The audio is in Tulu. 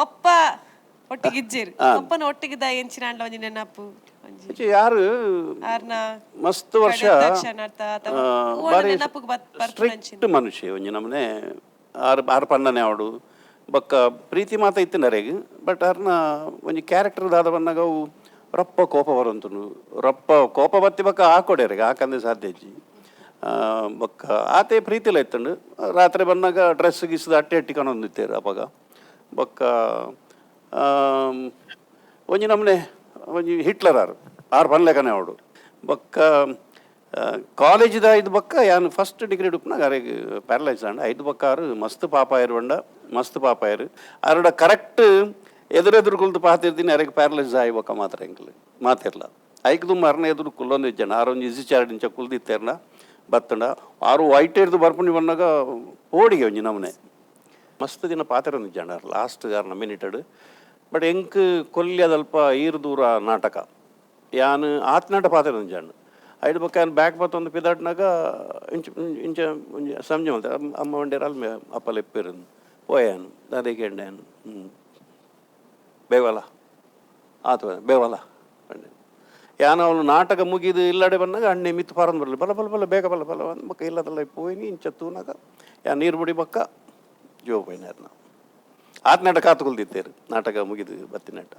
ಪಪ್ಪ ಒಟ್ಟಿಗೆ ಇಜ್ಜೆರ್. ಪಪ್ಪನ ಒಟ್ಟಿಗೆ ಎಂಚಿನ ಆಂಡ ಒಂಜಿ ನೆನಪು ಒಂಜಿ? ಇಜ್ಜಿ, ಯಾರು ಆರ್ನ ಮಸ್ತ್ ವರ್ಷ ಕಡೆತಕ್ಷಣ ಅರ್ಥ ಅಥವಾ ಓಣ ಬಾರಿ ನೆನಪುಗ್ ಬರ್ಪುನಂಚಿನ. ಸ್ಟ್ರಿಕ್ಟ್ ಮನುಷ್ಯ ಒಂಜಿ ನಮನೆ. ಆರ್ ಆರ್ ಪನ್ನನೆ ಅವಡು ಬೊಕ್ಕ ಪ್ರೀತಿ ಮಾತ ಇತ್ತಿನ ಅರೆಗ್. ಬಟ್ ಅರ್ನ ಒಂಜಿ ಕ್ಯಾರೆಕ್ಟರ್ ದಾದ ಬನ್ನಗ ಅವು ರಪ್ಪ ಕೋಪ ಬರಂತುಂಡು. ರಪ್ಪ ಕೋಪ ಬತ್ತಿ ಬೊಕ್ಕ ಆಕೊಡೆರಿಗೆ ಆಕಂದೆ ಸಾಧ್ಯ ಇಜ್ಜಿ. ಬೊಕ್ಕ ಆತೆ ಪ್ರೀತಿಲ ಇತ್ತುಂಡು. ರಾತ್ರಿ ಬನ್ನಗ ಡ್ರೆಸ್ ಗಿಸ್ದ ಅಟ್ಟಿ ಅಟ್ಟಿ ಕಣೊಂದಿತ್ತೇರು ಅಪಗ. ಬೊಕ್ಕ ಒಂಜಿ ನಮನೆ ಒಂಜಿ ಹಿಟ್ಲರ್ ಆರು, ಆರು ಪನ್ಲೆಕನೆ ಅವಡು. ಬೊಕ್ಕ ಕಾಲೇಜ್ದ ಇದು ಬೊಕ್ಕ ಯಾನ್ ಫಸ್ಟ್ ಡಿಗ್ರಿ ಉಪ್ಪುನಾಗ ಅರೆಗ್ ಪ್ಯಾರಲೈಸ್ ಆಂಡ್. ಐದು ಬೊಕ್ಕ ಆರು ಮಸ್ತ್ ಪಾಪ ಆಯೆರ್ ಪಂಡ ಮಸ್ತ್ ಪಾಪ ಆಯೆರ್. ಆರುಡ ಕರೆಕ್ಟ್ ಎದುರೆದುರು ಕುಲ್ದು ಪಾತಿರ್ತೀನಿ. ಅರೆಗ್ ಪ್ಯಾರಲೈಸ್ ಆಯಿ ಬೊಕ್ಕ ಮಾತ್ರ ಎಂಕ್ಲು ಮಾತಿರ್ಲ. ಐಕ್ ದುಂಬು ಅರ್ನ ಎದುರು ಕುಲ್ಲೊಂದು ಇಜ್ಜಂಡ. ಆರು ಒಂಜಿ ಇಸಿ ಚಾರ್ಡ್ ಇಂಚ ಕುಲ್ದಿತ್ತೇರ್ನ ಬತ್ತಂಡ ಆರು ವೈಟ್ ಹಿಡ್ದು ಬರ್ಪುನಿ ಬನ್ನಗ ಪೋಡಿಗೆ ಒಂಜಿ ನಮನೆ. ಮಸ್ತ್ ದಿನ ಪಾತೆರೊಂದು ಇಜ್ಜಂಡ ಲಾಸ್ಟ್ ಆರ್ನ ಮಿನಿಟಡ್. ಬಟ್ ಎಂಕ್ ಕೊಲ್ಯದಲ್ಪ ಈರ್ ದೂರ ನಾಟಕ ಯಾನ್ ಆತ್ನಾಟ ಪಾತೆರೊಂದು ಇಜ್ಜಂಡ. ಐಡ್ ಬೊಕ್ಕ ಯಾನ್ ಬ್ಯಾಕ್ ಬತ್ತೊಂದು ಪಿದಾಡ್ನಾಗ ಇಂಚ ಇಂಚ ಒಂಜಿ ಸಂಜೆ ಮಲ್ತೆ. ಅಮ್ಮ ಒಂಡೇರ್ ಅಲ್ಮೆ ಅಪ್ಪಲ ಇಪ್ಪೆರ್ ಪೋಯಾನು ದಾದೆ ಕೇಂಡೆ ಯಾನ್. ಬೇವಲ ಆತು ಬೇವಲ ಪಂಡೆ. ಯಾನ್ ಅವಳು ನಾಟಕ ಮುಗಿದು ಇಲ್ಲಡೆ ಬಂದಾಗ ಅಣ್ಣೆ ಮಿತ್ತು ಪಾರಂದು ಬರಲಿ, ಬಲ ಬಲ ಬಲ ಬೇಗ ಬಲ ಬಲ ಅಂದ್. ಬೊಕ್ಕ ಇಲ್ಲದಲ್ಲ ಪೋಯಿನಿ. ಇಂಚ ತೂನಾಗ ಯಾನ್ ನೀರು ಬುಡಿ ಬೊಕ್ಕ ಜೋ ಪೋಯಿನ. ಆತ್ ನಾಟಕ ಆತು ಕುಲ್ದಿತ್ತೇರು ನಾಟಕ ಮುಗಿದು ಬತ್ತಿನಟ.